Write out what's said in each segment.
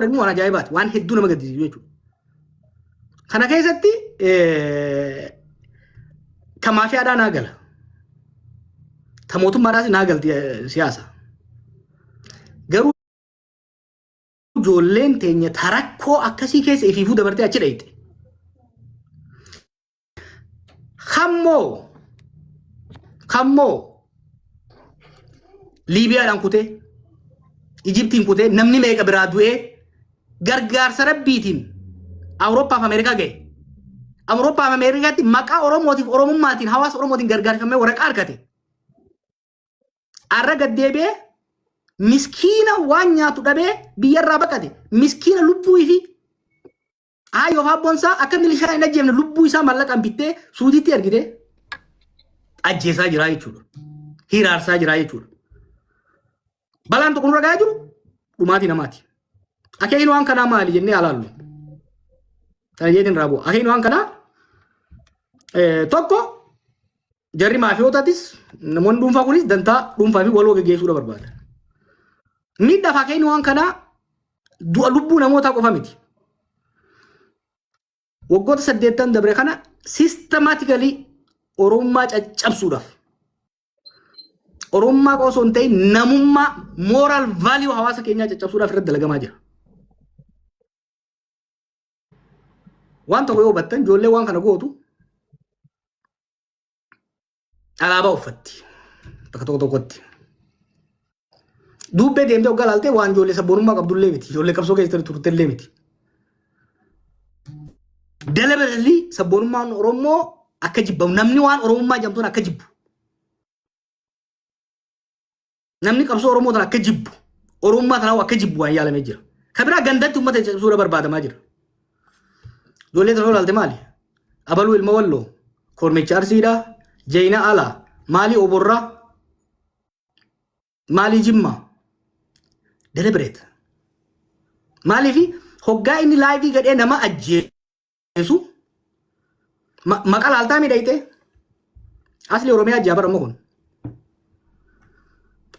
godhan immoo waan ajaa'ibaati. Waan hedduu nama gaddisiisu jechuudha. Kana keessatti ta maafiyaadhaa naa gala. Ta mootummaadhaas naa galti siyaasa. Garuu ijoolleen teenya ta rakkoo akkasii keessa ifiifuu dabartee achi dhayxe. Kammoo kammoo Liibiyaadhaan kutee Ijiptiin kutee namni meeqa biraa du'ee gargaarsa rabbiitiin Awurooppaaf Ameerikaa ga'e. Awurooppaaf Ameerikaatti maqaa Oromootiif Oromummaatiin hawaasa Oromootiin gargaarfamee waraqaa argate. Arra gad deebi'ee miskiina waan nyaatu dhabee biyyarraa baqate. Miskiina lubbuu ifii Aayyoof abboon isaa akka milishaa hin ajjeefne lubbuu isaa mallaqaan bittee suutiitti ergite ajjeesaa jiraa jechuudha. Hiraarsaa jiraa jechuudha. Balaan tokko nurra gahaa jiru dhumaatii namaati. Akeekni waan kanaa maali jennee alaallu. Kana jeetiin irraa bu'a. Akeekni waan kanaa tokko jarri maafiyootatis namoonni dhuunfaa kunis dantaa dhuunfaa fi waloo geggeessuudha barbaada. Miidhaaf akeekni waan kanaa du'a lubbuu namootaa qofa miti. Waggoota 80 dabre kana systematically Oromummaa caccabsuudhaaf Oromummaa qofa osoo hin ta'in namummaa moral value hawaasa keenyaa caccabsuudhaaf irratti dalagamaa jira. Waan tokko yoo hubattan ijoollee waan kana gootu alaabaa uffatti bakka tokko tokkotti. Duubbee deemtee hoggaa laaltee waan ijoollee sabboonummaa qabdullee miti. Ijoollee qabsoo keessa turtellee miti. Deliberately sabboonummaan Oromoo akka jibbamu namni waan Oromummaa jedhamtuun akka jibbu. Namni qabsoo Oromoo tana akka jibbu Oromummaa tanaa akka jibbu waan yaalamee jira. Ka biraa gandatti uummata cabsuudha barbaadamaa jira. Ijoollee tana ilaalte maali? Abaluu ilma walloo, kormicha arsiidhaa, jeeyina alaa, maalii oborraa, maalii jimmaa. Deliberate. Maaliif hoggaa inni live gadhee nama ajjeesu maqa laaltaa miidhayxee asli Oromiyaa ajjaa bara kun.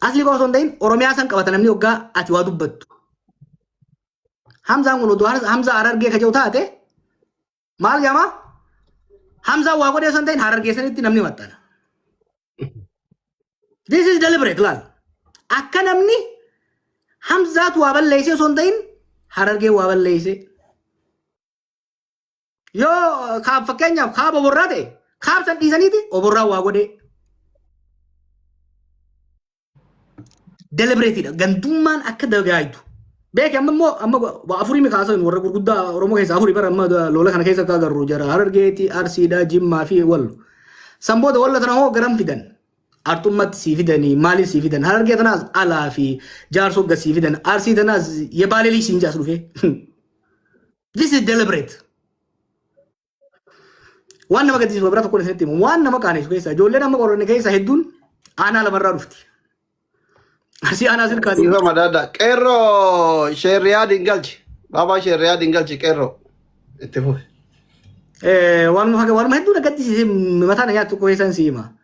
Asli qofa osoo hin ta'in Oromiyaa san qabata namni hoggaa ati waa dubbattu. Hamzaan kun oduu Hamzaa Harargee ka jiru taate maal jedhama? Hamzaan waa godhee osoo hin ta'in Harargee sanitti namni maxxana. This is deliberate laal. Akka namni Hamzaatu waa balleessee osoo hin ta'in Harargee waa balleessee. Yoo kaab fakkeenyaaf kaaba oborraa ta'e kaab san dhiisaniiti oborraa waa godhee. Deliberatedha. Gandummaan akka dagaagdu. Beeki amma immoo amma waa afurii mi kaasan warra gurguddaa Oromoo keessa afurii bara amma lola kana keessa akka agarru jara Harargeeti, Arsiidha, Jimmaa fi Wallo. San booda Wallo tana hoo garam fidan? Arxummatti sii fidanii maaliif sii fidan? Harargee tanaas alaa fi jaarsoo gad sii fidan. Arsii tanaas yebaalelii siin jaas dhufee. This is deliberate. Waan nama gaddisiisu biraa tokko isinitti himu. Waan nama qaanessu keessa ijoolleen amma qoranne keessa hedduun aanaa lamarraa dhufti. Arsii aanaa silkaati. Dhiifama adda. Qeerroo sheerriyaa dingalchi. Baabaa sheerriyaa dingalchi qeerroo. Itti fufi. Waanuma hedduu na gaddisiise mataa na nyaatu tokko keessan si hima.